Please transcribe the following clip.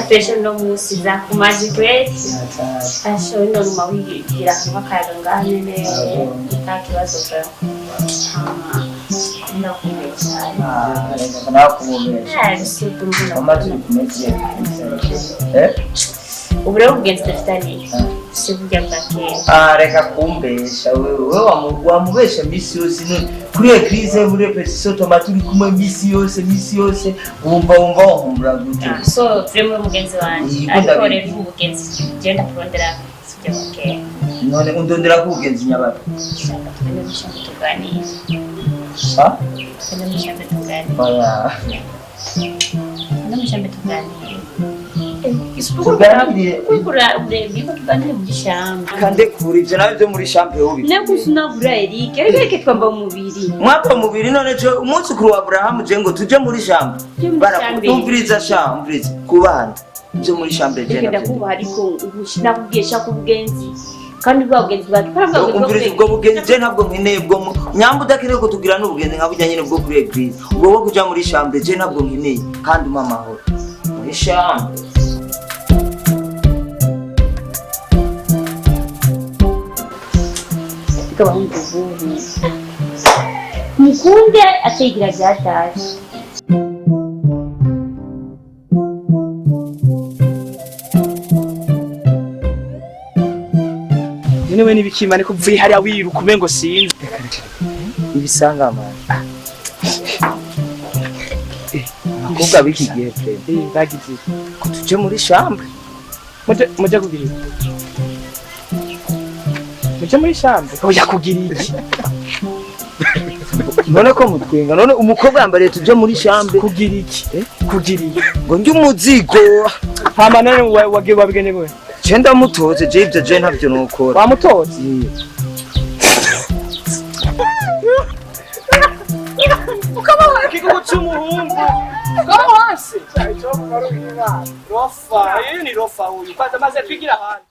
Fashion no munsi zakumaje kweli. Asho ino numa wigira nk'akayaga ngaha nyene, nta kibazo bwa. Ndakumbuye cyane. Ah, reka nakumubesha. Ah, bisubira. Mama, turi kumwe. Eh? Ubu rero ubugenzi dufitaniye si burya bwa kera. Ah, reka kumbesha wewe. Wewe wamubesha misi yose none kuri église, muri répétition tuma turi kumwe misi yose, misi yose. Wumva wahumbura gute? Ah, so vraiment mugenzi wanje. Yego, Ariko ndabizi. rero ubugenzi je ndakurondera si burya bwa kera. None undondera ko ubugenzi nyabaki? Shaka tugende mw'ishyamba tuganire. Ha? Tugende mw'ishyamba tuganire. Oya. Tugende mw'ishyamba tuganire. Tuganire. Ureba tuganire muri shamba. Kande kure, ivyo nabyo byo muri chambre wowe. Negusunagura Eric, ariko twamba umubiri. Mwapa mubiri none je umunsi kuri wa Abrahamu je ngo tuje muri chambre. Tuje muri chambre. Umviriza sha, umviriza. Kubana. Byo muri chambre je Reka navyo. ndakubaha, ariko nakubwiye shaka ubugenzi kandi bwa bugenzi bwacu kandi bwa bugenzi. Umviriza, ubwo bugenzi je ntabwo nkeneye ubwo nyamba udakeneye kutugira n'ubugenzi nka burya nyine bwo kuri église. Ubwo bwo kuja muri chambre je ntabwo nkeneye, kandi umpa amahoro. Muri chambre. Ariko abahungu bubu mukunde acigira byataje. None we n'ibikima niko uvuye hariya wiruka umengo sinzi. Ibisangamana. Abakobwa b'iki gihe pe. Eh, bagize iki? Ko tuje muri chambre. Muje kugira iki? Muje muri chambre? Oya, kugira iki? None ko mutwenga, none umukobwa yambariye tuje muri chambre. Kugira iki? Kugira iki? Ngo ndi umuzigo. Hama none wagiye wabigenye gwe? Je ndamutoze, je ivyo je ntavyo nokora. Wamutoze? Ikigo cy'umuhungu ukaba wanse. Rofa, iyo ni rofa, uyu kwanza maze twigira ahandi.